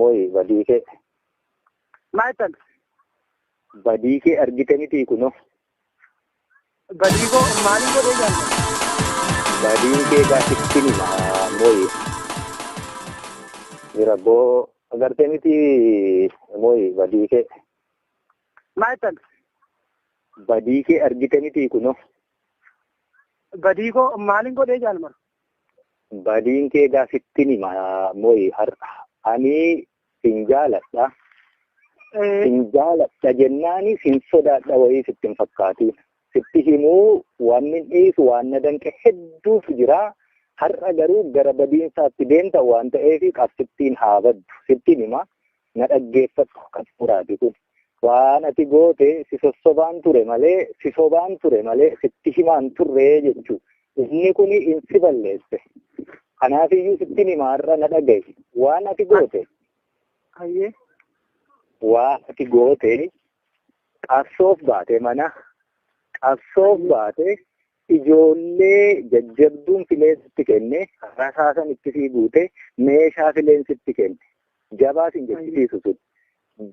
Mooyi badii kee. Maal jettan? Badii kee argite miti kunoo. Badii koo maaliin godhee jaalladha? Badiin kee gaafittiin hima mooyi. Jira boo agartee miti mooyi badii kee. Maal jettan? Badii kee argite miti kunoo. Badii koo maaliin godhee jaalladha? Badiin kee gaafittiin hima mooyi har'a. Ani sin jaaladha. Sin jaaladha jennaani sin sodaadha wayii sitti hin fakkaatiin. Sitti himuu waan min dhiisu waan na danqe hedduutu jira. Har'a garuu gara badiinsaatti deemta waan ta'eef qabsittiin haa baddu. Sittiin hima na dhaggeeffadhu qabsuuraati kun. Waan ati goote si sossobaan ture malee si sobaan ture malee sitti himaan turree jechuu. Inni kun insi balleesse. Kanaafiyyuu sittiin hima har'a na dhaga'i. Waan ati goote. Waan ati goote qabsoof baate mana. Qabsoof baate ijoollee jajjabduun fileensitti kenne, rasaasan itti sii guute, meeshaa fileensitti kenne. Jabaa sin jechisiisu sun.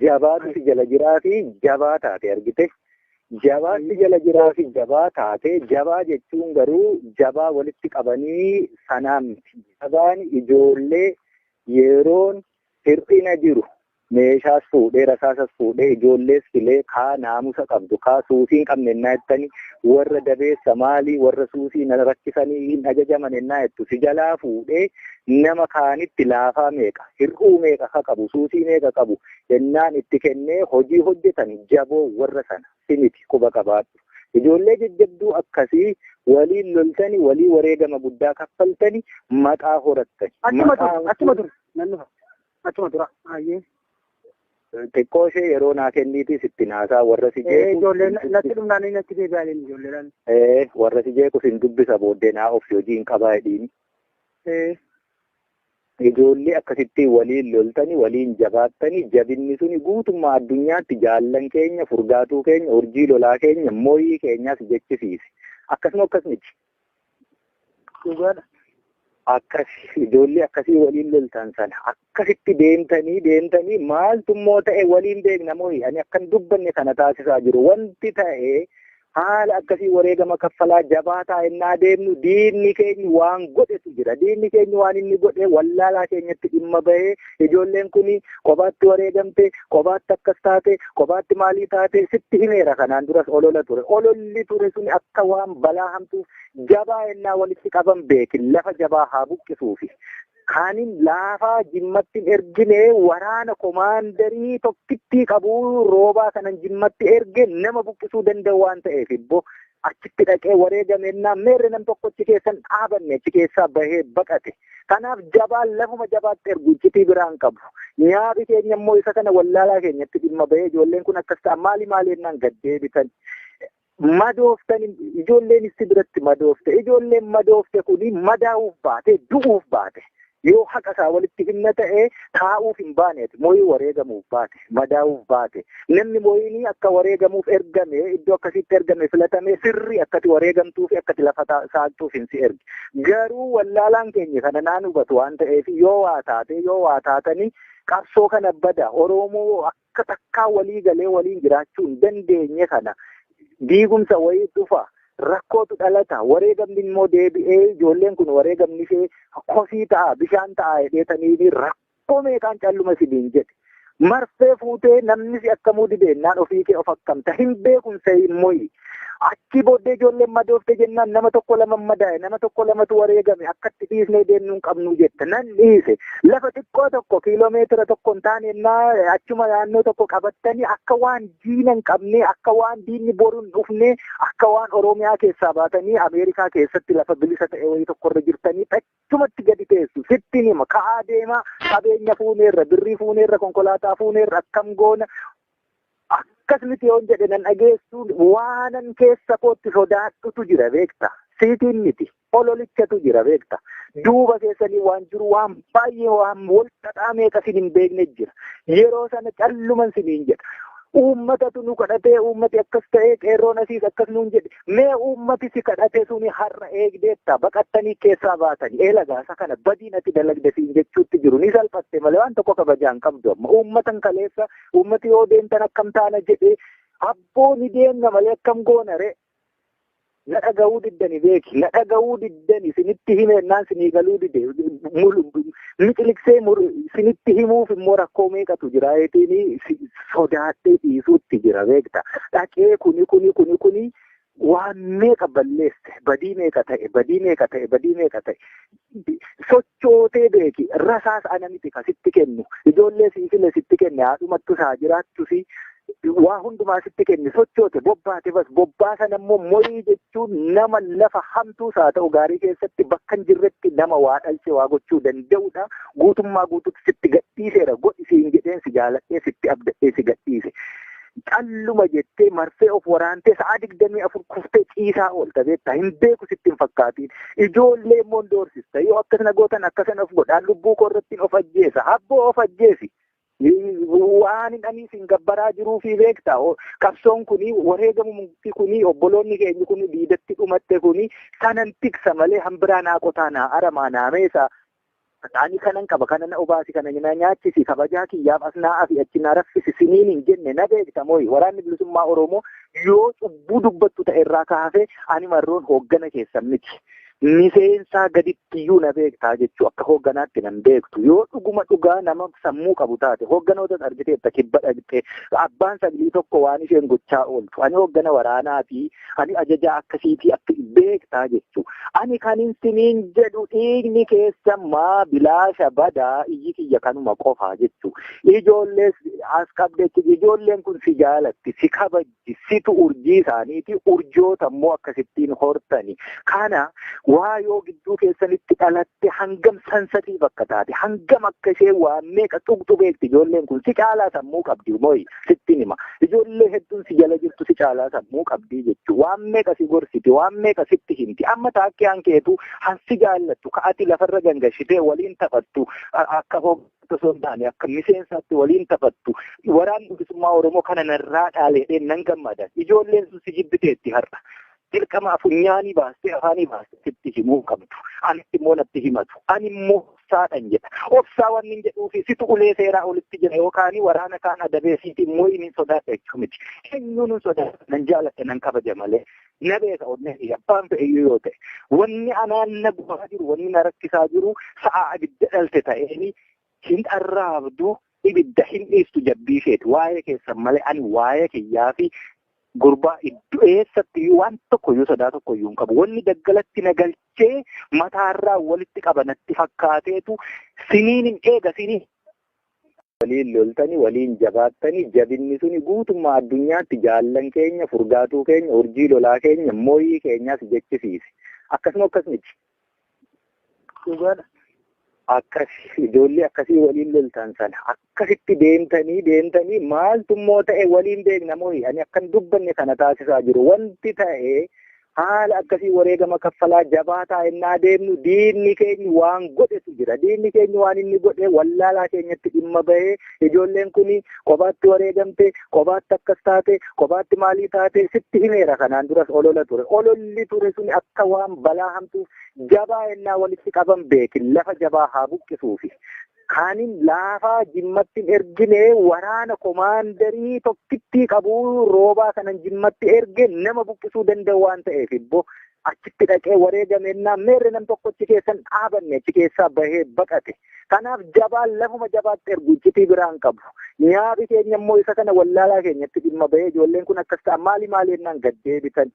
Jabaatu si jala jiraa fi jabaa taate argite. Jabaatti jala jiraa fi jabaa taate, jabaa jechuun garuu jabaa walitti qabanii sanaan miti. Jabaan ijoollee yeroon hir'ina jiru meeshaas fuudhee rasaasas fuudhee ijoollees filee kaa naamusa qabdu kaa suusii hin qabne ennaa jettani warra dabeessa maalii warra suusii na rakkisanii hin ajajaman ennaa jettu si jalaa fuudhee nama kaanitti laafaa meeqa hir'uu meeqa ka qabu suusii meeqa qabu ennaan itti kennee hojii hojjetan jaboo warra sana si miti quba qabaadhu. Ijoollee jajjabduu akkasii waliin loltani walii wareegama guddaa kaffaltani maqaa horattani. Achuma dur, achuma dur, nan dhufa. Achuma dura, ayyee. Xiqqoo ishee yeroo naa kenniitii sitti naasaa warra si jeequ. Ijoollee natti dhumnaan natti deebi'aa ijoolleedhaan. Warra si jeequ sin dubbisa booddee naa of hojii hin qabaa jedhiini. Ijoollee akkasitti waliin loltani waliin jabaattani jabinni suni guutummaa addunyaatti jaallan keenya furgaatuu keenya urjii lolaa keenya mooyii keenyas jechisiise. Akkasuma akkas miti. Dhugaadha. Akkas ijoollee akkasii waliin loltan sana akkasitti deemtanii deemtanii maaltu immoo ta'e waliin beekna mooyi ani akkan dubbanne kana taasisaa jiru wanti ta'e haala akkasii wareegama kaffalaa jabaa taa'ennaa deemnu diinni keenya waan godhetu jira. Diinni keenya waan inni godhe wallaalaa keenyatti dhimma bahee ijoolleen kun kophaatti wareegamte, kophaatti akkas taate, kophaatti maalii taate sitti himeera kanaan duras olola ture. Ololli ture sun akka waan balaa hamtuuf jabaa ennaa walitti qaban beekin lafa jabaa haa buqqisuufi. Kaanin laafaa jimmatti ergine waraana komaandarii tokkittii qabu roobaa kanan jimmatti erge nama buqqisuu danda'u waan ta'eef ibbo achitti dhaqee wareegamennaa meerre nam tokko achi keessan dhaabanne achi keessaa bahee baqate. Kanaaf jabaan lafuma jabaatti ergu iccitii biraan qabu. Nyaabi keenya immoo isa kana wallaalaa keenyatti dhimma bahee ijoolleen kun akkas ta'a maali maali jennaan gad deebitan. Madooftan ijoolleen itti biratti madoofte ijoolleen madoofte kuni madaa'uuf baate du'uuf baate. Yoo haqa isaa walitti himna ta'e taa'uuf hin baaneeti mooyii wareegamuuf baate madaa'uuf baate namni mooyinii akka wareegamuuf ergame iddoo akkasitti ergame filatame sirrii akkati wareegamtuu fi akkati lafa saaqxuuf hin si erge garuu wallaalaan keenya kana naan hubatu waan ta'eef yoo waa taate yoo waa taatanii qabsoo kana bada Oromoo akka takkaa walii galee waliin jiraachuu hin dandeenye kana diigumsa wayii dhufa. Rakkootu dhalata wareegamni immoo deebi'ee ijoolleen kun wareegamni ishee kosii ta'a bishaan ta'a jedheetanii rakkoo meeqaan calluma isiniin jedhe. Marfee fuutee namni si akkamuu dibeennaan ofii kee of akkamta hin beekun seeyin moyi. Achi booddee ijoolleen madoofte jennaan nama tokko lama madaa'e nama tokko lamatu wareegame akkatti dhiisnee deemnuu hin qabnu jette nan dhiise. Lafa xiqqoo tokko kiiloomeetira tokko hin taane achuma naannoo tokko qabattanii akka waan diina hin qabne akka waan diinni boru hin dhufne akka waan Oromiyaa keessaa baatanii Ameerikaa keessatti lafa bilisa ta'e wayii tokkorra jirtanii achumatti gadi teessu. Sittiin hima ka'aa deemaa qabeenya fuuneerra birrii fuuneerra konkolaataa fuuneerra akkam goona. Akkas miti yoon jedhe nan dhageessuun waanan keessa kootti sodaadhutu jira beekta. Siitiin miti ololichatu jira beekta. Duuba keessanii waan jiru waan baay'ee waan wal xaxaa meeqa sin hin beekne jira. Yeroo sana calluman siniin jedha. Uummatatu nu kadhatee, uummati akkas ta'ee, qeerroon asiis akkas nuun jedhe. Mee uummati si kadhate suni har'a eegdeetta baqattanii keessaa baatanii eela gaasa kana badiin ati dalagde siin jechuutti jiru. Ni salphatte malee waan tokko kabajaa hin qabdu amma. Uummatan kaleessa uummati yoo deemtan akkam taana jedhee, abboo ni deemna malee akkam goona ree. Na dhaga'uu diddani beeki, na dhaga'uu diddani. Sinitti himeennaan sinii galuu dide. Miciliksee sinitti himuuf immoo rakkoo meeqatu jira eetiin sodaadhee dhiisuutti jira beekta. Dhaqee kuni kuni kuni kuni waan meeqa balleesse, badii meeqa ta'e, badii meeqa ta'e, badii meeqa ta'e. Sochootee beeki, rasaas ana miti ka sitti kennu, ijoollee siifile sitti kenne, haadhumattu isaa jiraattusi waa hundumaa sitti kenne. Sochoote, bobbaate, bas bobbaa sana immoo morii jechuun nama lafa hamtuus haa ta'u gaarii keessatti bakka hin jirretti nama waa dhalche waa gochuu danda'udha. Guutummaa guutuutti sitti gadhiiseera, godhi siin jedheen, si jaaladhee sitti abdadhee si gadhiise. Calluma jettee marfee of waraantee sa'a 24 kuftee ciisaa oolta beektaa, hin beeku sitti hin fakkaatiin. Ijoollee immoo doorsista, yoo akkasana gootan akkasana of godhaan, lubbuu koo irratti of ajjeesa. Abboo of ajjeesi. Waan hin ani isin gabbaraa jiruu fi beektaa, qabsoon kuni, wareegamumti kuni, obboloonni keenya kuni diidatti dhumatte kuni sanan tiksa malee hambiraa naa qotaa, naa aramaa, naa meesaa. Ani kanan qaba, kana na obaasi, kana na nyaachisi, kabajaa kiyyaaf as naa afi achi na raffisi siniin hin jenne. Na beekta mooyi, Waraanni Bilisummaa Oromoo yoo cubbuu dubbattu ta'e irraa kaafee ani marroon hooggana keessan miti. Miseensaa gaditti iyyuu na beektaa jechuu, akka hoogganaatti nan beektu. Yoo dhuguma dhugaa nama sammuu qabu taate, hoogganoota argiteetta, kibba dhaqxee abbaan saglii tokko waan isheen gochaa ooltu. Ani hooggana waraanaatii, ani ajajaa akkasiitii akka beektaa jechuu. Ani kanin siniin jedhu, dhiigni keessa maa bilaasha badaa, iyyi kiyya kanuma qofaa jechuu. Ijoollee as qabdeetti, ijoolleen kun si jaalatti, si kabajji, situ urjii isaaniiti, urjoota immoo akkasittiin hortani. Kana waa yoo gidduu keessanitti dhalatte hangam sansatiif akka taate, hangam akka ishee waa meeqa tuqxu beekti. Ijoolleen kun si caalaa sammuu qabdi mooyi, sittin hima. Ijoollee hedduun si jala jirtu si caalaa sammuu qabdi jechuu. Waan meeqa si gorsiti, waan meeqa sitti himti. Amma taakkiyaan keetu han si jaallattu ka'ati lafarra gangashitee waliin taphattu, akka hooggantu osoo hin taane akka miseensaatti waliin taphattu. Waraanni Bilisummaa Oromoo kana narraa dhaaleedheen nan gammada. Ijoolleen sun si jibbiteetti har'a. Dirqama funyaanii baastee afaanii baastee sitti himuu qabdu. Anitti immoo natti himatu. Ani immoo obsaadhan jedha. Obsaa wanni hin jedhuufi situ ulee seeraa olitti jira yookaan waraana kaan adabee siiti immoo inni sodaadha jechuu miti. Eenyuun hin sodaadha, nan jaaladha, nan kabaja malee. Na beeka onnee abbaan fe'iyyuu yoo ta'e. Wanni anaan na gubaa jiru, wanni na rakkisaa jiru, sa'a abidda dhalte ta'eeni hin arraabdu, ibidda hin dhiistu jabbii isheeti. Waa'ee keessan malee ani waa'ee kiyyaa fi gurbaa iddoo eessatti iyyuu waan tokko iyyuu sodaa tokko iyyuu hin qabu. Wanni daggalatti na galchee mataarraa walitti qaba natti fakkaateetu siniin hin eega siniin. Waliin loltanii, waliin jabaattanii, jabinni suni guutummaa addunyaatti jaallan keenya, furgaatuu keenya, urjii lolaa keenya, mooyii keenyas jechisiise. Akkasuma akkas miti. Dhugaadha. Akkas ijoollee akkasii waliin loltan sana akkasitti deemtanii deemtanii maaltu immoo ta'e waliin beekna mooyi, ani akkan dubbanne kana taasisaa jiru. Wanti ta'e haala akkasii wareegama kaffalaa jabaataa ennaa deemnu diinni keenya waan godhetu jira. Diinni keenya waan inni godhe, wallaalaa keenyatti dhimma bahee, ijoolleen kun kophaatti wareegamte, kophaatti akkas taate, kophaatti maalii taate sitti himeera. Kanaan duras olola ture. Ololli ture suni akka waan balaa hamtuuf jabaa ennaa walitti qaban beekin lafa jabaa haa buqqisuufi. Kaanin laafaa Jimmatti ergine, waraana komaandarii tokkittii qabu roobaa kanan Jimmatti erge, nama buqqisuu danda'u waan ta'eef ibbo achitti dhaqee wareegamennaa meerre nam tokko achi keessan dhaabanne, achi keessaa bahee baqate. Kanaaf jabaan lafuma jabaatti ergu iccitii biraan qabu. Nyaabi keenya immoo isa kana wallaalaa keenyatti dhimma bahee ijoolleen kun akkas ta'a maali maali jennaan gad deebitan.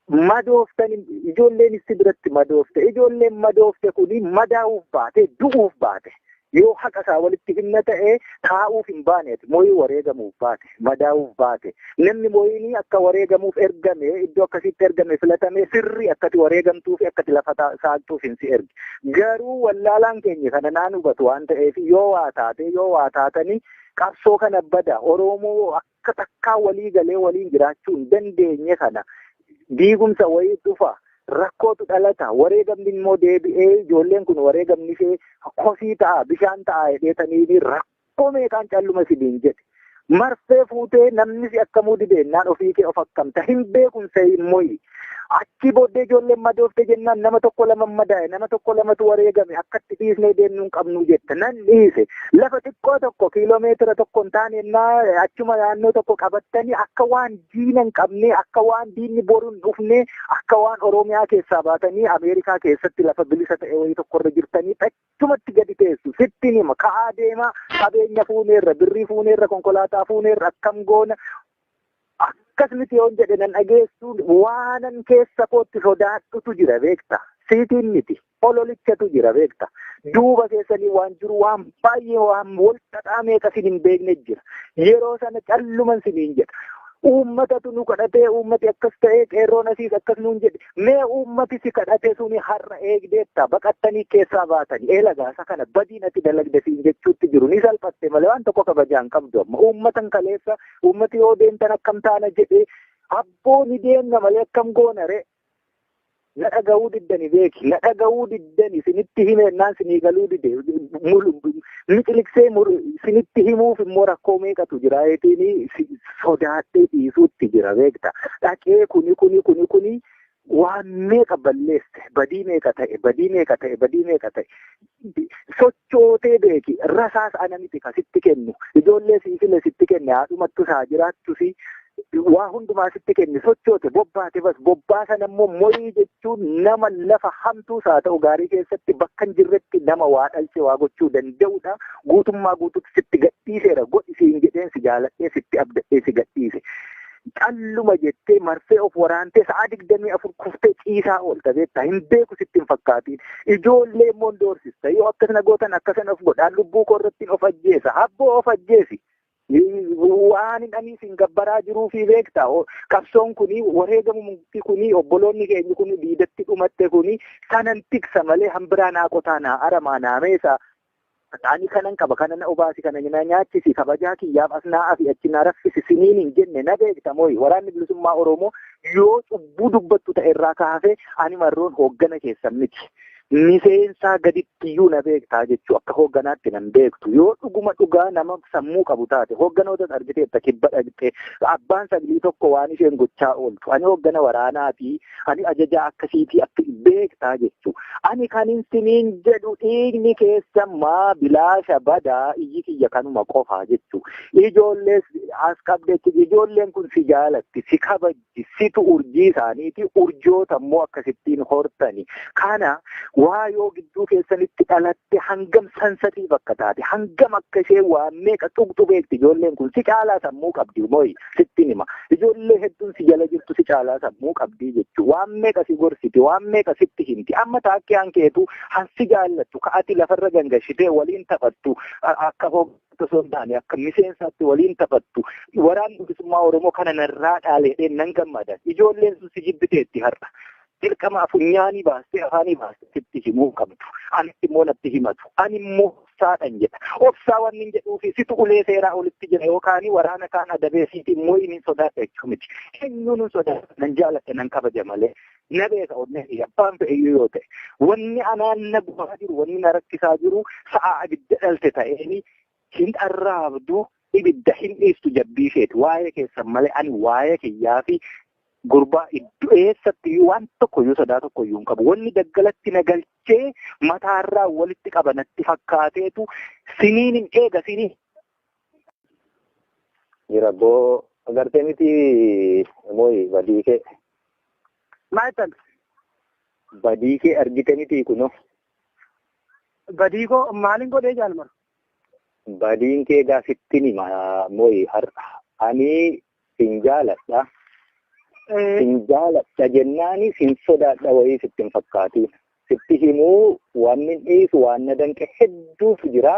Madooftan, ijoolleen itti biratti madoofte, ijoolleen madoofte kuni madaa'uuf baate, du'uuf baate. Yoo haqa isaa walitti himna ta'e taa'uuf hin baaneeti, mooyii wareegamuuf baate, madaa'uuf baate. Namni mooyinii akka wareegamuuf ergame, iddoo akkasitti ergame, filatame, sirrii akkati wareegamtuu fi akkati lafa saaqxuuf hin si erge. Garuu wallaalaan keenya kana naan hubatu waan ta'eef, yoo waa taate, yoo waa taatanii qabsoo kana bada Oromoo akka takkaa walii galee waliin jiraachuu hin dandeenye kana diigumsa wayii dhufa. Rakkootu dhalata, wareegamni immoo deebi'ee ijoolleen kun wareegamni ishee kosii ta'a, bishaan ta'a jedheetanii rakkoo meeqaan calluma sibiin jedhe. Marfee fuutee namni si akkamuu dideennaan ofii kee of akkamta hin beekun se'in mo'i. Achi booddee ijoolleen madoofte jennaan nama tokko lama madaa'e, nama tokko lamatu wareegame, akkatti dhiisnee deemnuu hin qabnu jetta. Nan dhiise. Lafa xiqqoo tokko kiiloomeetira tokko hin taane ennaa achuma naannoo tokko qabattanii akka waan diina hin qabne, akka waan diinni boru hin dhufne, akka waan Oromiyaa keessaa baatanii Ameerikaa keessatti lafa bilisa ta'e wayii tokkorra jirtanii achumatti gadi teessu. Sittin hima, ka'aa deemaa, qabeenya fuuneerra, birrii fuuneerra, konkolaataa fuuneerra, akkam goona? Akkas miti yoon jedhe nan dhageessu. Waanan keessa kootti sodaadhutu jira beekta. Siitiin miti. Ololichatu jira beekta. Duuba keessanii waan jiru waan baay'ee waan wal xaxaa meeqa sin hin beekne jira. Yeroo sana calluman siniin jedha. Uummatatu nu kadhatee, uummati akkas ta'ee, qeerroon asiis akkas nuun jedhe. Mee uummati si kadhate suni har'a eegdeetta baqattanii keessaa baatanii eela gaasa kana badiin ati dalagde siin jechuutti jiru. Ni salphatte malee waan tokko kabajaa hin qabdu amma. Uummatan kaleessa uummati yoo deemtan akkam taana jedhee, abboo ni deemna malee akkam goona ree. Na dhaga'uu diddani beeki, na dhaga'uu diddani. Sinitti himeennaan sinii galuu dide. Miciliksee sinitti himuuf immoo rakkoo meeqatu jira eetiin sodaadhee dhiisuutti jira beekta. Dhaqee kuni kuni kuni kuni waan meeqa balleesse, badii meeqa ta'e, badii meeqa ta'e, badii meeqa ta'e. Sochootee beeki, rasaas ana miti ka sitti kennu, ijoollee siifile sitti kenne, haadhumattus haa jiraattusi. Waa hundumaa sitti kenne, sochoote, bobbaate. Bas bobbaa sana immoo moyii jechuun nama lafa hamtuus haa ta'u gaarii keessatti bakka hin jirretti nama waa dhalche waa gochuu danda'udha. Guutummaa guutuutti sitti gadhiiseera, godhi siin jedheen, si jaaladhee sitti abdadhee si gadhiise. Calluma jettee marfee of waraantee sa'a 24 kuftee ciisaa oolta beektaa, hin beeku sitti hin fakkaatiin. Ijoollee immoo hin doorsista. Yoo akkasana gootan akkasan of godhaan, lubbuu koo irratti of ajjeesa. Abboo of ajjeesi. Waan hin ani isin gabbaraa jiruu fi beektaa, qabsoon kuni, wareegamumti kuni, obboloonni keenya kuni diidatti dhumatte kuni sanan tiksa malee hambiraa naa qotaa, naa aramaa, naa meesa. Ani kanan qaba, kana na obaasi, kana na nyaachisi, kabajaa kiyyaaf as naa afi achi na raffisi siniin hin jenne. Na beekta mooyi, waraanni bilisummaa Oromoo yoo cubbuu dubbattu ta'e irraa kaafee ani marroon hooggana keessan miti. Miseensaa gaditti iyyuu na beektaa jechuu, akka hoogganaatti nan beektu. Yoo dhuguma dhugaa nama sammuu qabu taate hoogganoota argiteetta, kibba dhaqxee abbaan saglii tokko waan isheen gochaa ooltu. Ani hooggana waraanaatii, ani ajajaa akkasiitii akka beektaa jechuu. Ani kanin siniin jedhu dhiigni keessa maa bilaasha badaa, iyyi kiyya kanuma qofaa jechuu. Ijoollees as qabdeetti, ijoolleen kun si jaalatti, si kabajji, situ urjii isaaniiti, urjoota immoo akkasittiin hortani. Kana waa yoo gidduu keessanitti dhalatte hangam sansatiif akka taate, hangam akka ishee waa meeqa tuqxu beekti ijoolleen kun. Si caalaa sammuu qabdi mooyi, sittin hima. Ijoollee hedduun si jala jirtu si caalaa sammuu qabdi jechuu. Waan meeqa si gorsiti, waan meeqa sitti himti. Amma taakkiyaan keetu han si jaallattu ka ati lafarra gangashitee waliin taphattu, akka hooggantu osoo hin taane akka miseensaatti waliin taphattu. Waraanni bilisummaa Oromoo kana narraa dhaaleedheen nan gammada. Ijoolleen sun si jibbiteetti har'a. Dirqama funyaanii baastee afaanii baastee sitti himuu qabdu. Anitti immoo natti himatu. Ani immoo obsaadhan jedha. Obsaa wanni hin jedhuufi situ ulee seeraa olitti jira yookaan waraana kaan adabee siiti immoo inni sodaadha jechuu miti. Eenyuun hin sodaadha, nan jaaladha, nan kabaja malee. Na beeka onnee fi abbaan fe'iyyuu yoo ta'e. Wanni anaan na gubaa jiru, wanni na rakkisaa jiru sa'a abidda dhalte ta'eeni hin arraabdu, ibidda hin dhiistu jabbii isheeti. Waa'ee keessan malee ani waa'ee kiyyaa fi gurbaa iddoo eessatti iyyuu waan tokko iyyuu sodaa tokko iyyuu hin qabu. Wanni daggalatti na galchee mataarraa walitti qaba natti fakkaateetu siniin hin eega siniin. Jira boo, agartee miti mooyi badii kee. Maal jettan? Badii kee argite miti kunoo. Badii koo maaliin godhee jaalmar? Badiin kee gaa sittin hima mooyi har'a. Ani sin jaaladha. Sin jaaladha jennaani sin sodaadha wayii sitti hin fakkaatiin. Sitti himuu waan hin dhiisu, waan na danqe hedduutu jira.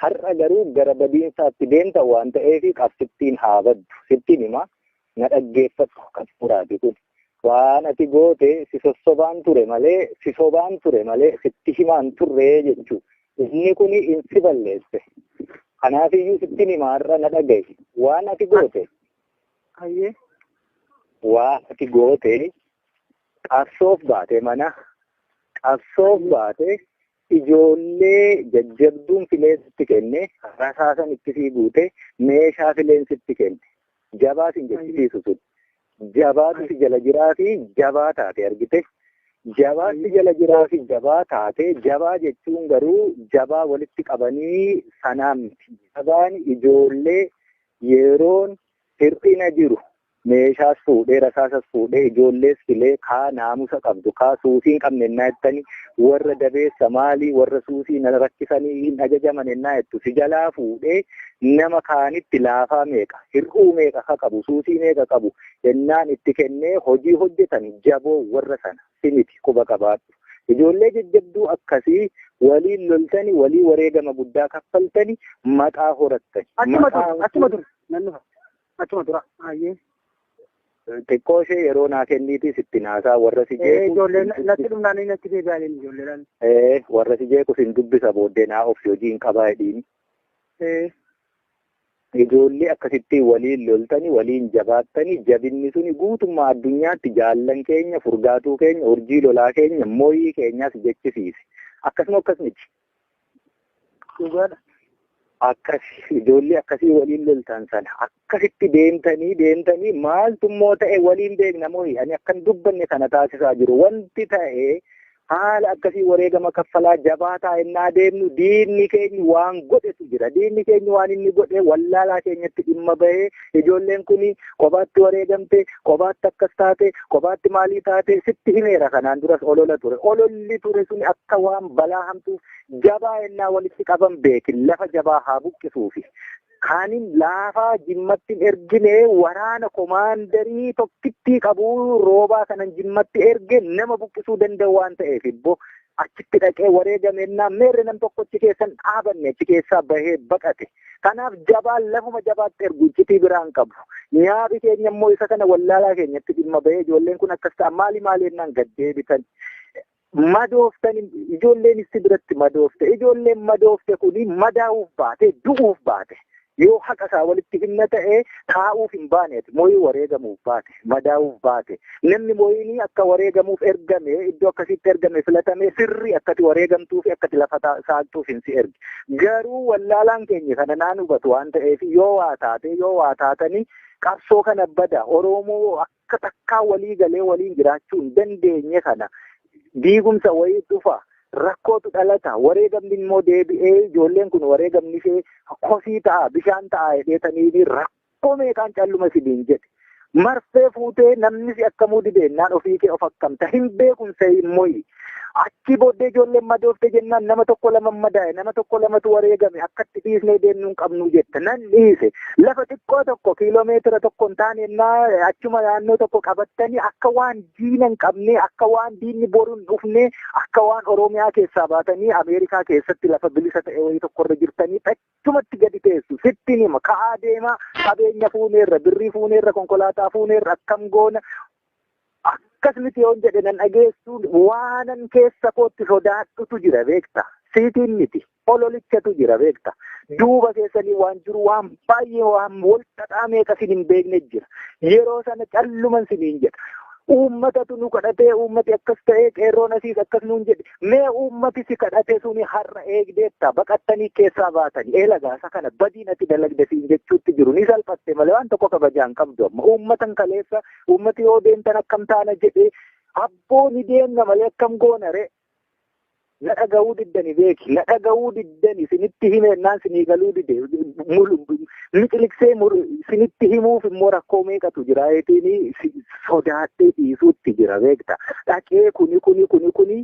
Har'a garuu gara badiinsaatti deemta waan ta'eef qabsittiin haa baddu. Sittin hima, na dhaggeeffadhu qabsuuraati kun. Waan ati goote si sossobaan ture malee, si sobaan ture malee sitti himaan turree jechuu. Inni kuni in si balleesse. Kanaafiyyuu sittin hima har'a, na dhagahi. Waan ati goote. Hayyee. Waan ati goote, qabsoof baate, mana qabsoof baate. Ijoollee jajjabduun fileensitti kenne, rasaasan itti sii guute, meeshaa fileensitti kenne. Jabaa sin jechisiisu sun. Jabaatu si jala jiraa fi jabaa taate argite. Jabaatti jala jiraa fi jabaa taate, jabaa jechuun garuu jabaa walitti qabanii sanaan miti. Jabaan ijoollee yeroon hir'ina jiru meeshaas fuudhee rasaasas fuudhee ijoollees filee kaa naamusa qabdu kaa suusii hin qabne ennaa jettani, warra dabeessa maalii warra suusii na rakkisanii hin ajajaman ennaa jettu, si jalaa fuudhee nama kaanitti laafaa meeqa hir'uu meeqa ka qabu suusii meeqa qabu ennaan itti kennee hojii hojjetan jaboo warra sana si miti, quba qabaadhu. Ijoollee jajjabduu akkasii waliin loltani, walii wareegama guddaa kaffaltani, maqaa horattani. Achuma ture, achuma ture, nan dhufa. Achuma tura. Ayyee. Xiqqoo ishee yeroo naa kenniitii sitti naasaa warra si jeequ. Ijoolleen natti dhumnaan natti deebi'anii ijoolleedhaan. Warra si jeequ sin dubbisa, booddee naa of hojii hin qabaa jedhiini. Ijoollee akkasitti waliin loltani, waliin jabaattani, jabinni suni guutummaa addunyaatti jaallan keenya, furgaatuu keenya, urjii lolaa keenya, moyii keenyas jechisiise. Akkasuma akkas miti. Dhugaadha. Akkas ijoollee akkasii waliin loltan sana akkasitti deemtanii deemtanii maaltu immoo ta'e waliin beekna mooyi, ani akkan dubbanne kana taasisaa jiru. Wanti ta'e haala akkasii wareegama kaffalaa jabaa taa'ennaa deemnu, diinni keenya waan godhetu jira. Diinni keenya waan inni godhe, wallaalaa keenyatti dhimma bahee ijoolleen kun kophaatti wareegamte, kophaatti akkas taate, kophaatti maalii taate sitti himeera. Kanaan duras olola ture. Ololli ture suni akka waan balaa hamtuuf jabaa ennaa walitti qaban beekin lafa jabaa haa buqqisuufi. Kaanin laafaa Jimmatti ergine waraana komaandarii tokkittii qabu roobaa kanan Jimmatti erge nama buqqisuu danda'u waan ta'eef ibbo achitti dhaqee wareegamennaa meerre nam tokko achi keessan dhaabanne, achi keessaa bahee baqate. Kanaaf jabaan lafuma jabaatti ergu iccitii biraan qabu. Nyaabi keenya immoo isa kana wallaalaa keenyatti dhimma bahee ijoolleen kun akkas ta'a maali maali jennaan gad deebitan. Madooftan, ijoolleen itti biratti madoofte, ijoolleen madoofte kuni madaa'uuf baate, du'uuf baate. Yoo haqa isaa walitti himna ta'e taa'uuf hin baaneeti, mooyii wareegamuuf baate, madaa'uuf baate. Namni mooyinii akka wareegamuuf ergame, iddoo akkasitti ergame, filatame, sirrii akkati wareegamtuu fi akkati lafa saaqxuuf hin si erge. Garuu wallaalaan keenya kana naan hubatu waan ta'eef yoo waa taate, yoo waa taatanii qabsoo kana bada Oromoo akka takkaa walii galee waliin jiraachuu hin dandeenye kana diigumsa wayii dhufa. Rakkootu dhalata, wareegamni immoo deebi'ee ijoolleen kun wareegamni ishee kosii ta'a, bishaan ta'a jedheetanii rakkoo meeqaan calluma isiniin jedhe. Marfee fuutee namni si akkamuu dideennaan ofii kee of akkamta hin beekun seeyin moyi. Achi booddee ijoolleen madoofte jennaan nama tokko lama madaa'e, nama tokko lamatu wareegame, akkatti dhiisnee deemnuu hin qabnu jette. Nan dhiise. Lafa xiqqoo tokko kiiloomeetira tokko hin taane ennaa achuma naannoo tokko qabattanii akka waan diina hin qabne, akka waan diinni boru hin dhufne, akka waan Oromiyaa keessaa baatanii Ameerikaa keessatti lafa bilisa ta'e wayii tokkorra jirtanii achumatti gadi teessu. Sittiin hima, ka'aa deemaa, qabeenya fuuneerra, birrii fuuneerra, konkolaataa fuuneerra, akkam goona. Akkas miti yoon jedhe nan dhageessuun waanan keessa kootti sodaadhutu jira beekta. Siitiin miti. Ololichatu jira beekta. Duuba keessanii waan jiru waan baay'ee waan wal xaxaa meeqa sin hin beekne jira. Yeroo sana calluman siniin jedha. Uummatatu nu kadhatee, uummati akkas ta'ee, qeerroon asiis akkas nuun jedhe. Mee uummati si kadhate suni har'a eegdeetta baqattanii keessaa baatanii eela gaasa kana badiin ati dalagde siin jechuutti jiru, ni salphatte malee waan tokko kabajaa hin qabdu amma. Uummatan kaleessa uummati yoo deemtan akkam taana jedhee, abboo ni deemna malee akkam goona ree. Na dhaga'uu diddani beeki, na dhaga'uu diddani, sinitti himeennaan sinii galuu dide, miqiliqsee sinitti himuuf immoo rakkoo meeqatu jira eetiin sodaadhee dhiisuutti jira beekta. Dhaqee kuni kuni kuni kuni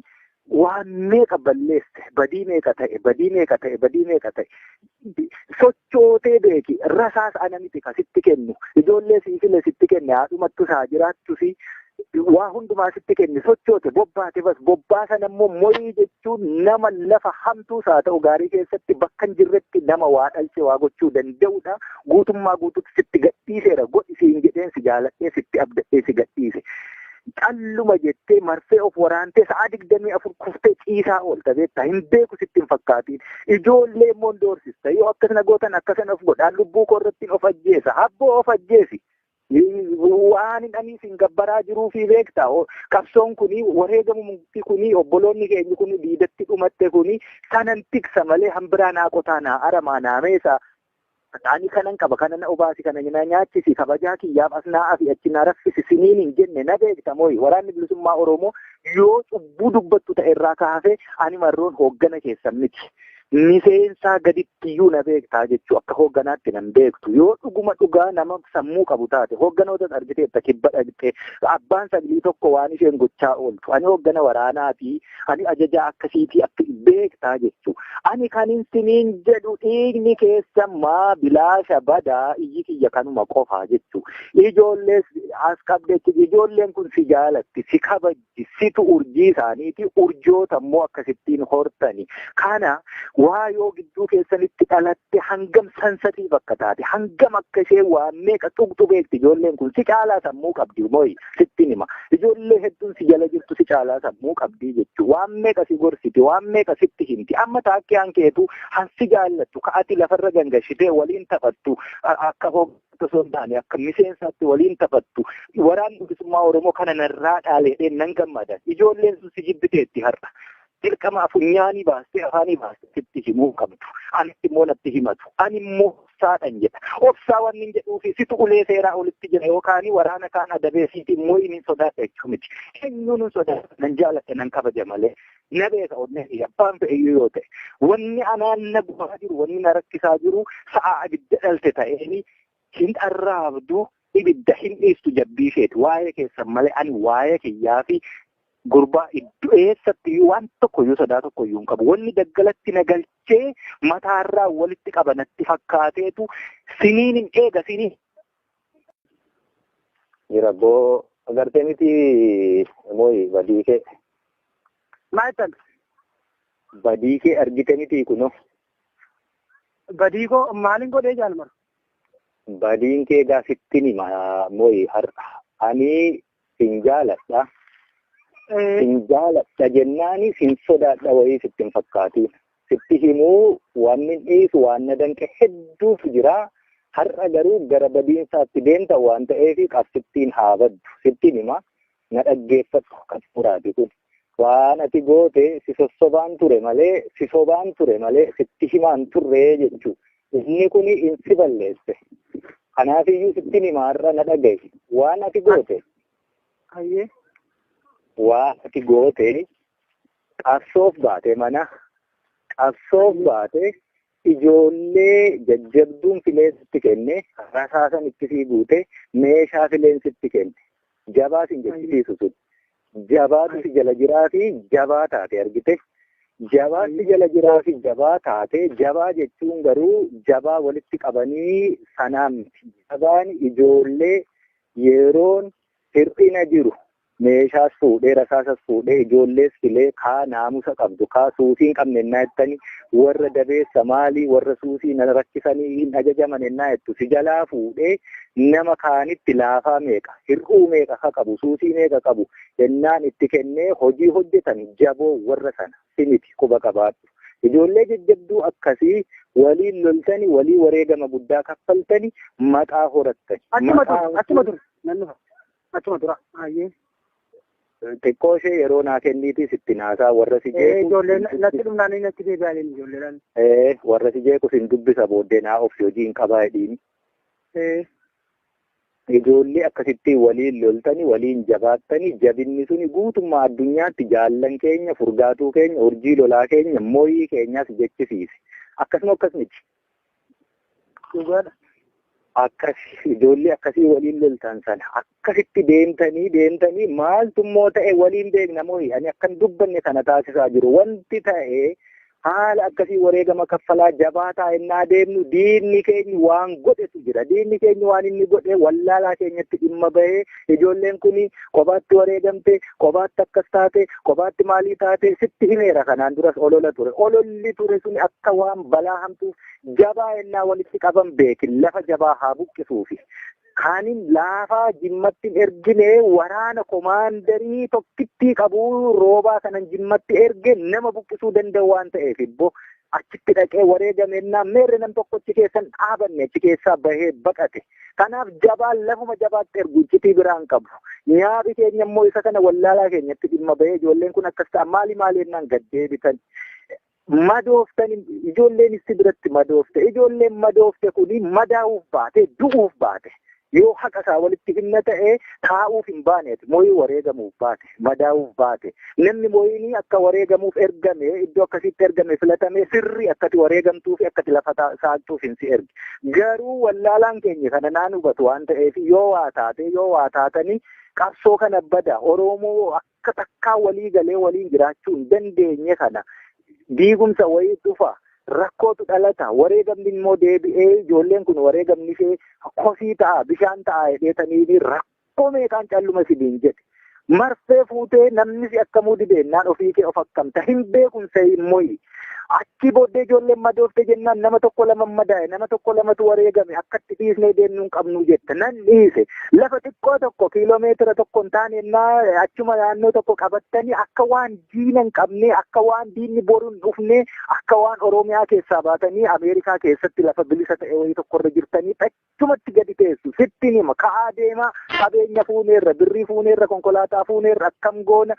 waan meeqa balleesse, badii meeqa ta'e, badii meeqa ta'e, badii meeqa ta'e. Sochootee beeki, rasaas ana miti ka sitti kennu, ijoollee siifile sitti kenne, haadhumattu isaa jiraattusi waa hundumaa sitti kenne, sochoote bobbaate bas bobbaa sana immoo moyii jechuun nama lafa hamtuus haa ta'u gaarii keessatti bakka hin jirretti nama waa dhalche waa gochuu danda'udha. Guutummaa guutuutti sitti gadhiiseera, godhi siin jedheen, si jaaladhee sitti abdadhee si gadhiise. Calluma jettee marfee of waraantee sa'a 24 kuftee ciisaa oolta beektaa, hin beeku sitti hin fakkaatiin. Ijoollee immoo doorsista, yoo akkasana gootan akkasana of godhaan, lubbuu koo irratti of ajjeesa, abboo of ajjeesi. Waan ani isin gabbaraa jiruu fi beekta. Qabsoon kuni wareegamumti kuni obboloonni keenya kuni diidatti dhumatte kuni sanan tiksa malee hambiraa naa qotaa naa aramaa naa meesa. Ani kanan qaba kana na obaasi kana na nyaachisi kabajaa kiyyaaf as naa afi achi na raffisi siniin hin jenne na beekta mooyi. Waraanni bilisummaa Oromoo yoo cubbuu dubbattu ta'e irraa kaafee ani marroon hooggana keessan miti. Miseensaa gaditti iyyuu na beektaa jechuu akka hoogganaatti nan beektu. Yoo dhuguma dhugaa nama sammuu qabu taate hoogganoota argiteetta kibba dhaqxee abbaan saglii tokko waan isheen gochaa ooltu. Ani hooggana waraanaatii, ani ajajaa akkasiitii akka beektaa jechuu. Ani kanin siniin jedhu dhiigni keessa maa bilaasha badaa iyyi kiyya kanuma qofaa jechuu. Ijoollees as qabdeetti ijoolleen kun si jaalatti, si kabajji, situ urjii isaaniiti, urjoota immoo akkasittiin hortani. Kana waa yoo gidduu keessanitti dhalatte hangam sansatiif akka taate, hangam akka ishee waa meeqa tuqxu beekti ijoolleen kun si caalaa sammuu qabdi mooyi sittin hima. Ijoollee hedduun si jala jirtu si caalaa sammuu qabdi jechuu. Waan meeqa si gorsiti, waan meeqa sitti himti. Amma taakkiyaan keetu han si jaallattu ka'ati lafarra gangashitee waliin taphattu akka hooggantu osoo hin taane akka miseensaatti waliin taphattu. Waraanni bilisummaa Oromoo kana narraa dhaaleedheen nan gammada. Ijoolleen sun si jibbiteetti har'a. Dirqama funyaanii baastee afaanii baastee sitti himuu qabdu. Anitti immoo natti himatu. Ani immoo obsaadhan jedha. Obsaa wanni hin jedhuufi situ ulee seeraa olitti jira yookaan waraana kaan adabee siiti immoo inni sodaadha jechuu miti. Eenyuun hin sodaadha. Nan jaaladha nan kabaja malee. Na beeka onnee fi abbaan fe'iyyuu yoo ta'e. Wanni anaan na gubaa jiru, wanni na rakkisaa jiru sa'a abidda dhalte ta'eeni hin arraabdu ibidda hin dhiistu jabbii isheeti. Waa'ee keessan malee ani waa'ee kiyyaa fi gurbaa iddoo eessatti iyyuu waan tokko iyyuu sodaa tokko iyyuu hin qabu. Wanni daggalatti na galchee mataarraa walitti qaba natti fakkaateetu siniin hin eega siniin. Jira boo agartee miti mooyi badii kee. Maal jettan? Badii kee argite miti kunoo. Badii koo maaliin godhee jaalmar? Badiin kee gaafittiin hima mooyi har'a. Ani sin jaaladha. Sin jaaladha jennaani sin sodaadha wayii sitti hin fakkaatiin. Sitti himuu waan hin dhiisu waan na danqe hedduutu jira. Har'a garuu gara badiinsaatti deemta waan ta'eef qabsittiin haa baddu. Sittiin hima na dhaggeeffadhu qaxxuraati kun. Waan ati goote si sossobaan ture malee si sobaan ture malee sitti himaan turree jechuu. Inni kuni insi balleesse. Kanaafiyyuu sittiin hima har'a na dhaga'i. Waan ati goote. Ayyee. Waan ati goote qabsoof baate mana qabsoof baate ijoollee jajjabduun fileensitti kenne rasaasan itti sii guute meeshaa fileensitti kenne jabaa sin jechisiisu sun jabaatu si jala jiraa fi jabaa taate argite jabaa si jala jiraa fi jabaa taate jabaa jechuun garuu jabaa walitti qabanii sanaan miti. Jabaan ijoollee yeroon hir'ina jiru meeshaas fuudhee rasaasas fuudhee ijoollees filee kaa naamusa qabdu kaa suusii hin qabne ennaa jettani warra dabeessa maalii warra suusii na rakkisanii hin ajajaman ennaa jettu si jalaa fuudhee nama kaanitti laafaa meeqa hir'uu meeqa ka qabu suusii meeqa qabu ennaan itti kennee hojii hojjetan jaboo warra sana simiti quba qabaadhu. Ijoollee jajjabduu akkasii waliin loltani walii wareegama guddaa kaffaltani maqaa horattani. Achuma ture achuma ture nan dhufa. Achuma tura. Ayyee. Xiqqoo ishee yeroo naa kenniitii sitti naasaa warra si jeequ. Ijoolleen natti dhumnaan natti deebi'aniin ijoolleedhaan. Warra si jeequ sin dubbisa booddee naa obsi hojii hin qabaa jedhiini. Ijoollee akkasitti waliin loltani waliin jabaattani jabinni suni guutummaa addunyaatti jaallan keenya furgaatuu keenya urjii lolaa keenya mooyii keenyas jechisiise. Akkasuma akkas miti. Dhugaadha. Akkas ijoollee akkasii waliin loltan sana akkasitti deemtanii deemtanii maaltu immoo ta'e waliin beekna mooyi ani akkan dubbanne kana taasisaa jiru wanti ta'e haala akkasii wareegama kaffalaa jabaa taa'ennaa deemnu diinni keenya waan godhetu jira. Diinni keenya waan inni godhe wallaalaa keenyatti dhimma bahee ijoolleen kun kophaatti wareegamte, kophaatti akkas taate, kophaatti maalii taate sitti himeera kanaan duras olola ture. Ololli ture sun akka waan balaa hamtuuf jabaa ennaa walitti qaban beekin lafa jabaa haa buqqisuufi. Kaanin laafaa jimmatti hin ergine waraana komaandarii tokkittii qabu roobaa kanan jimmatti erge nama buqqisuu danda'u waan ta'eef ibbo Achitti dhaqee wareegamennaan meerre nam tokkochi keessan dhaabanne achi keessaa bahee baqate. Kanaaf jabaan lafuma jabaatti ergu iccitii biraan qabu. Nyaabi keenya immoo isa kana wallaalaa keenyatti dhimma bahee ijoolleen kun akkas ta'a maali maali jennaan gad deebitan. Madooftan ijoolleen itti biratti madoofte ijoolleen madoofte kuni madaa'uuf baate du'uuf baate. Yoo haqa isaa walitti himna ta'e taa'uuf hin baaneeti mooyii wareegamuuf baate madaa'uuf baate namni mooyinii akka wareegamuuf ergame iddoo akkasitti ergame filatame sirrii akkati wareegamtuu fi akkati lafa saaqxuuf hin si erge garuu wallaalaan keenya kana naan hubatu waan ta'eef yoo waa taate yoo waa taatanii qabsoo kana bada Oromoo akka takkaa walii galee waliin jiraachuu hin dandeenye kana diigumsa wayii dhufa. Rakkootu dhalata wareegamni immoo deebi'ee ijoolleen kun wareegamni ishee kosii ta'a bishaan ta'a jedheetanii rakkoo meeqaan calluma sibiin jedhe. Marfee fuutee namni si akkamuu dibeennaan ofii kee of akkamta hin beekumsa immoo achi booddee ijoolleen madoofte jennaan nama tokko lama madaa'e nama tokko lamatu wareegame akkatti dhiisnee deemnuu hin qabnu jette nan dhiise lafa xiqqoo tokko kiiloomeetira tokko hin taane achuma naannoo tokko qabattanii akka waan diina hin qabne akka waan diinni boru hin dhufne akka waan Oromiyaa keessaa baatanii Ameerikaa keessatti lafa bilisa ta'e wayii tokkorra jirtanii achumatti gadi teessu sittiin hima ka'aa deemaa qabeenya fuuneerra birrii fuuneerra konkolaataa fuuneerra akkam goona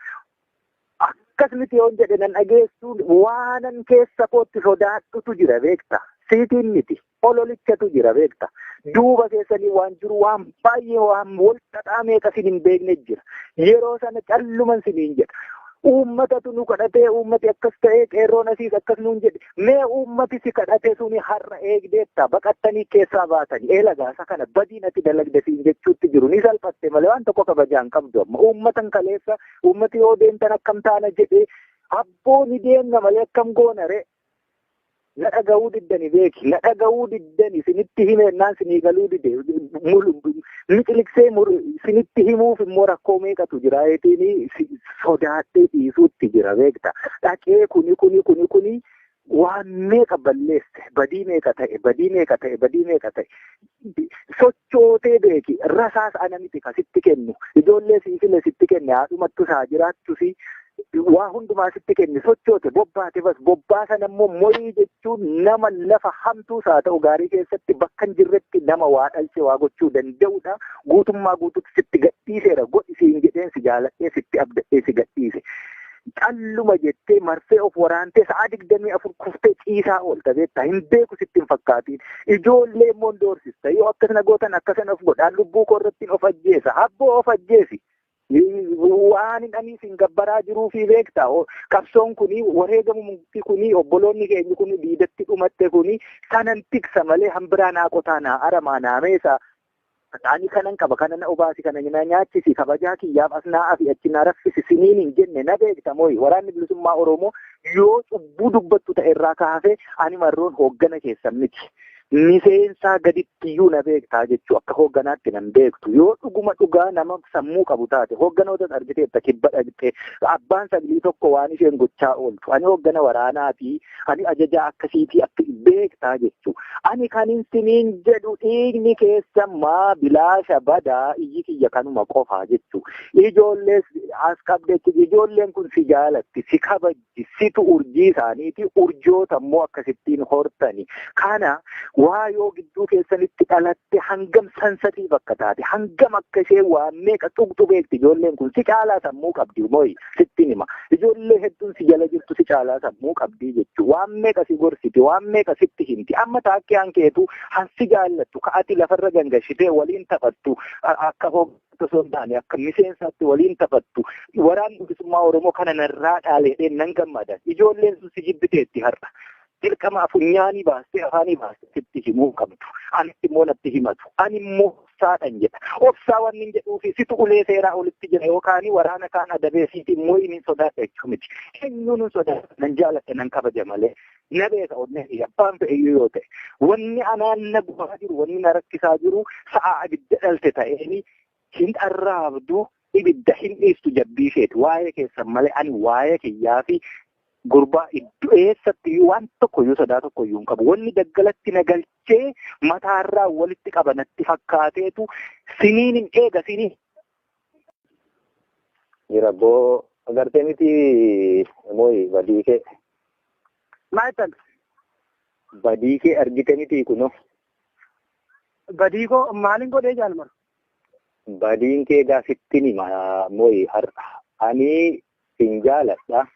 akkas miti yoon jedhe nan dhageessuun waanan keessa kootti sodaadhutu jira beekta. Siitiin miti ololichatu jira beekta. Duuba keessanii waan jiru waan baay'ee waan wal xaxaa meeqa sin hin beekne jira. Yeroo sana calluman siniin jedha. Uummatatu nu kadhatee uummati akkas ta'ee qeerroon asiis akkas nuun jedhe mee uummati si kadhatee suni har'a eegdeetta baqattanii keessaa baatanii eela gaasa kana badiin ati dalagde siin jechuutti jiru ni salphatte malee waan tokko kabajaa hin qabdu amma uummatan kaleessa uummati yoo deemtan akkam taana jedhee abboo ni deemna malee akkam goona ree. Na dhaga'uu diddani beeki na dhaga'uu diddani sinitti himeennaan sinii galuu dide miqiliqsee sinitti himuuf immoo rakkoo meeqatu jira eetiin sodaadhee dhiisuutti jira beekta dhaqee kuni kuni kuni kuni waan meeqa balleesse badii meeqa ta'e badii meeqa ta'e badii meeqa ta'e sochootee beeki rasaas ana miti ka sitti kennu ijoollee siifile sitti kenne haadhumattu isaa jiraattusi waa hundumaa sitti kenne sochoote bobbaate bas bobbaa sana immoo morii jechuun nama lafa hamtuus haa ta'u gaarii keessatti bakka hin jirretti nama waa dhalche waa gochuu danda'udha. Guutummaa guutuutti sitti gadhiiseera godhi siin jedheen si jaaladhee sitti abdadhee si gadhiise. Calluma jettee marfee of waraantee sa'a 24 kuftee ciisaa oolta beektaa hin beeku sitti hin fakkaatiin. Ijoollee immoo doorsista yoo akkasana gootan akkasana of godhaan lubbuu koo irratti of ajjeesa abboo of ajjeesi. Waan hin ani isin gabbaraa jiruu fi beektaa qabsoon kuni wareegamumti kuni obboloonni keenya kuni diidatti dhumatte kuni sanan tiksa malee hambiraa naa qotaa naa aramaa naa meesa ani kanan qaba kana na obaasi kana na nyaachisi kabajaa kiyyaaf as naa afi achi naa raffisi siniin hin jenne na beekta mooyi waraanni bilisummaa Oromoo yoo cubbuu dubbattu ta'e irraa kaafee ani marroon hooggana keessan miti. Miseensaa gaditti iyyuu na beektaa jechuu akka hoogganaatti nan beektu yoo dhuguma dhugaa nama sammuu qabu taate hoogganoota argiteetta kibba dhaqxee abbaan saglii tokko waan isheen gochaa ooltu ani hooggana waraanaatii ani ajajaa akkasiitii akka beektaa jechuu ani kanin siniin jedhu dhiigni keessa maa bilaasha badaa iyyi kiyya kanuma qofaa jechuu ijoollee as qabdeetti ijoolleen kun si jaalatti si kabajji situ urjii isaaniiti urjoota immoo akkasittiin hortani kana waa yoo gidduu keessanitti dhalatte hangam sansatii bakka taate hangam akka ishee waa meeqa tuqxu beekti ijoolleen kun si caalaa sammuu qabdi mooyi sittin hima ijoollee hedduun si jala jirtu si caalaa sammuu qabdi jechuu waan meeqa si gorsiti waan meeqa sitti himti amma taakkee hankeetu hansi jaallattu ka'ati lafarra gangashitee waliin taphattu akka hoggantu osoo hin taane akka miseensaatti waliin taphattu waraanni bilisummaa Oromoo kana narraa dhaaleedhee nan gammada ijoolleen sun si jibbiteetti har'a. Dirqama funyaanii baastee afaanii baastee sitti himuu qabdu. Anitti immoo natti himatu. Ani immoo obsaadhan jedha. Obsaa wanni hin jedhuufi situ ulee seeraa olitti jira yookaan waraana kaan adabee siiti immoo inni sodaadha jechuu miti. Eenyuun hin sodaadha nan jaaladha nan kabaja malee. Na beeka onnee abbaan fe'iyyuu yoo ta'e. Wanni anaan na gubaa jiru wanni na rakkisaa jiru sa'a abidda dhalte ta'eeni hin dharraabdu ibidda hin dhiistu jabbii isheeti. Waa'ee keessan malee ani waa'ee kiyyaa fi gurbaa iddoo eessatti waan tokko iyyuu sodaa tokko iyyuu hin qabu. Wanni daggalatti na galchee mataarraa walitti qaba natti fakkaateetu siniin hin eega siniin. Jira boo agartee miti mooyi badii kee. Maal Badii kee argite miti kunoo. Badii koo maaliin godhee jaalmar? Badiin kee gaafittiin hima mooyi har'a. Ani sin jaaladha.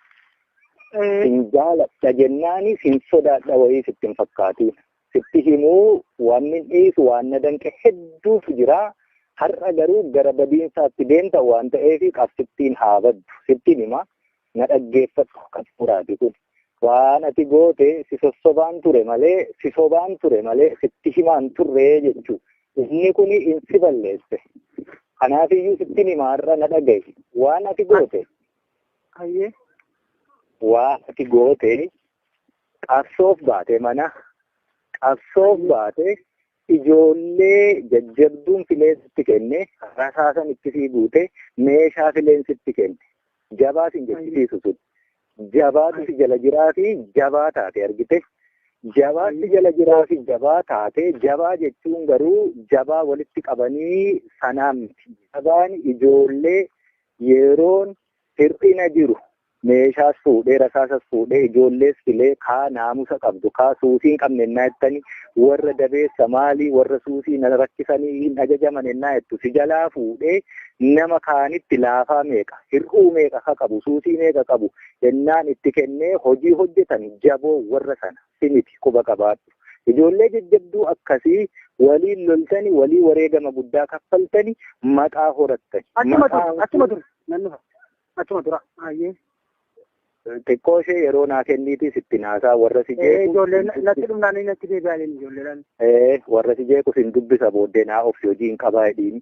Sin jaaladha jennaani sin sodaadha wayii sitti hin fakkaatiin. Sitti himuu waan hin dhiisu waan na danqe hedduutu jira. Har'a garuu gara badiinsaatti deemta waan ta'eef qabsittiin haa baddu. Sittiin hima na dhaggeeffadhu qabsuuraati kun. Waan ati goote si sossobaan ture malee si sobaan ture malee sitti himaan turree jechuudha. Inni kun insi balleesse. Kanaafiyyuu sittiin hima har'a na dhaga'i. Waan ati goote. Waan ati goote qabsoof baate mana qabsoof baate ijoollee jajjabduun fileensitti kenne rasaasan itti sii guute meeshaa fileensitti kenne jabaa sin jechisiisu sun jabaatu si jala jiraa fi jabaa taate argite jabaatti jala jiraa fi jabaa taate jabaa jechuun garuu jabaa walitti qabanii sanaan miti jabaan ijoollee yeroon hir'ina jiru meeshaas fuudhee rasaasas fuudhee ijoollees filee kaa naamusa qabdu kaa suusii hin qabne ennaa jettanii warra dabeessa maalii warra suusii na rakkisanii hin ajajaman ennaa jettu si jalaa fuudhee nama kaanitti laafaa meeqa hir'uu meeqa ka qabu suusii meeqa qabu ennaan itti kennee hojii hojjetan jaboo warra sana simiti quba qabaadhu. Ijoollee jajjabduu akkasii waliin loltani walii wareegama guddaa kaffaltani maqaa horattani. Achuma dur nan dhufa achuma dura ayyee. Xiqqoo ishee yeroo naa kenniitii sitti naasaa warra si jeequ. Ijoollee natti dhumnaan natti deebi'anii ijoolleedhaan. Warra si jeequ sin dubbisa booddee naa obsi hojii hin qabaa jedhiini.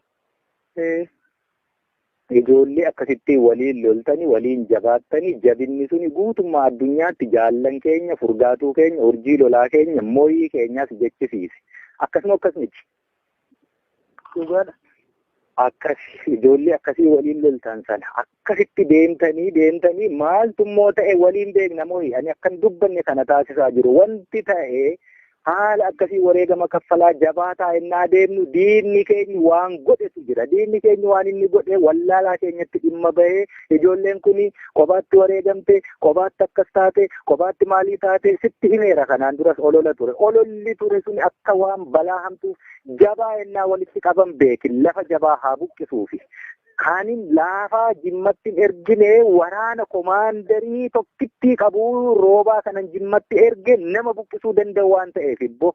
Ijoollee akkasitti waliin loltani waliin jabaattani jabinni suni guutummaa addunyaatti jaallan keenya furgaatuu keenya urjii lolaa keenya mooyii keenyaas jechisiise. Akkasuma akkas miti. Dhugaadha. Akkas ijoollee akkasii waliin loltan sana akkasitti deemtanii deemtanii maaltu immoo ta'e waliin beekna mooyi ani akkan dubbanne kana taasisaa jiru wanti ta'e haala akkasii wareegama kaffalaa jabaa taa'ennaa deemnu diinni keenya waan godhetu jira diinni keenya waan inni godhe wallaalaa keenyatti dhimma bahee ijoolleen kun kophaatti wareegamte kophaatti akkas taate kophaatti maalii taate sitti himeera kanaan duras olola ture ololli ture sun akka waan balaa hamtuuf jabaa ennaa walitti qaban beekin lafa jabaa haa buqqisuufi. Kaanin laafaa jimmatti ergine waraana komaandarii tokkittii qabu roobaa kanan jimmatti erge nama buqqisuu danda'u waan ta'eef ibbo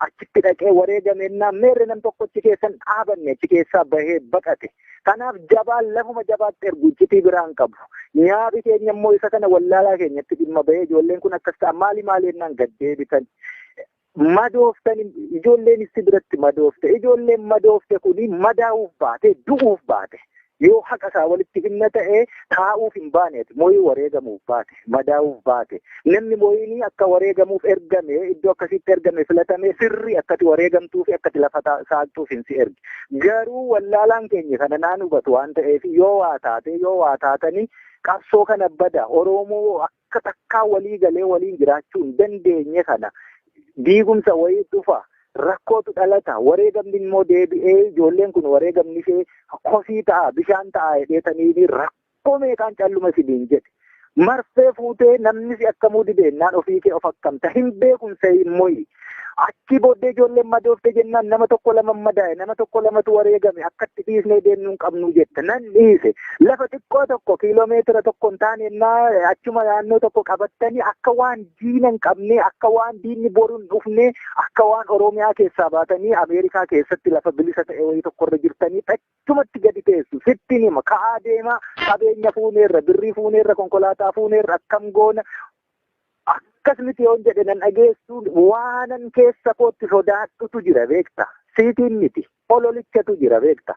achitti dhaqee wareegamennaa meerre nam tokko achi keessan dhaabanne achi keessaa bahee baqate. Kanaaf jabaan lafuma jabaatti ergu iccitii biraan qabu. Nyaabi keenya immoo isa kana wallaalaa keenyatti dhimma bahee ijoolleen kun akkas ta'a maali maali jennaan gad deebitan. Madooftan ijoolleen itti biratti madoofte ijoolleen madoofte kuni madaa'uuf baate du'uuf baate. Yoo haqa isaa walitti himna ta'e taa'uuf hin baaneeti mooyii wareegamuuf baate madaa'uuf baate namni mooyinii akka wareegamuuf ergame iddoo akkasitti ergame filatame sirrii akkati wareegamtuu fi akkati lafa saaqxuuf hin si erge garuu wallaalaan keenya kana naan hubatu waan ta'eef yoo waa taate yoo waa taatanii qabsoo kana bada Oromoo akka takkaa walii galee waliin jiraachuu hin dandeenye kana diigumsa wayii dhufa. Rakkootu dhalata wareegamni immoo deebi'ee ijoolleen kun wareegamni ishee kosii ta'a bishaan ta'a jedheetanii rakkoo meeqaan calluma sidiin jedhe. Marfee fuutee namni si akkamuu dideennaan ofii kee of akkamta hin beekumsa immoo achi booddee ijoolleen madoofte jennaan nama tokko lama madaa'e nama tokko lamatu wareegame akkatti dhiisnee deemnuu hin qabnu jette nan dhiise lafa xiqqoo tokko kiiloomeetira tokko hin taane achuma naannoo tokko qabattanii akka waan diina hin qabne akka waan diinni boru hin dhufne akka waan Oromiyaa keessaa baatanii Ameerikaa keessatti lafa bilisa ta'e wayii tokkorra jirtanii achumatti gadi teessu sittiin hima ka'aa deemaa qabeenya fuuneerra birrii fuuneerra konkolaataa fuuneerra akkam goona akkas miti yoon jedhe nan dhageessuun waanan keessa kootti sodaadhutu jira beekta. Siitiin miti ololichatu jira beekta.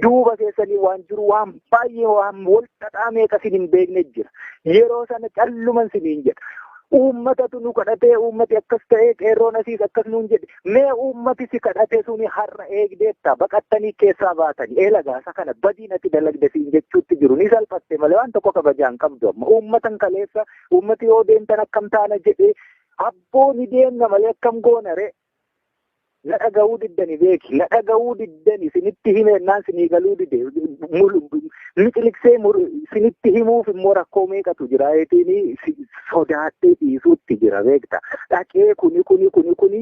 Duuba keessanii waan jiru waan baay'ee waan wal xaxaa meeqa sin hin beekne jira. Yeroo sana calluman siniin jedha. Uummatatu nu kadhatee uummati akkas ta'ee qeerroon asiis akkas nuun jedhe mee uummati si kadhatee suni har'a eegdeetta baqattanii keessaa baatanii eela gaasa kana badiin ati dalagde siin jechuutti jiru ni salphatte malee waan tokko kabajaa hin qabdu amma uummatan kaleessa uummati yoo deemtan akkam taana jedhee abboo ni deemna malee akkam goona ree. Na dhaga'uu diddani beeki, na dhaga'uu diddani sinitti himeennaan sinii galuu dide. Miciliqsee sinitti himuuf immoo rakkoo meeqatu jira eetiin sodaadhee dhiisuutti jira beekta. Dhaqee kuni kuni kuni kuni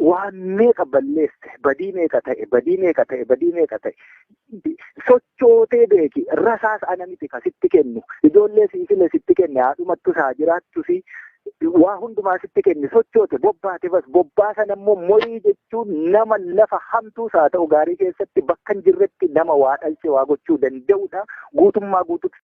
waan meeqa balleesse, badii meeqa ta'e, badii meeqa ta'e, badii meeqa ta'e. Sochootee beeki, rasaas ana miti ka sitti kennu, ijoollee siifile sitti kenne, haadhumattus haa jiraattusi waa hundumaa sitti kenne, sochoote bobbaate bas bobbaa sana immoo moyii jechuun nama lafa hamtuus haa ta'u gaarii keessatti bakka hin jirretti nama waa dhalche waa gochuu danda'udha. Guutummaa guutuutti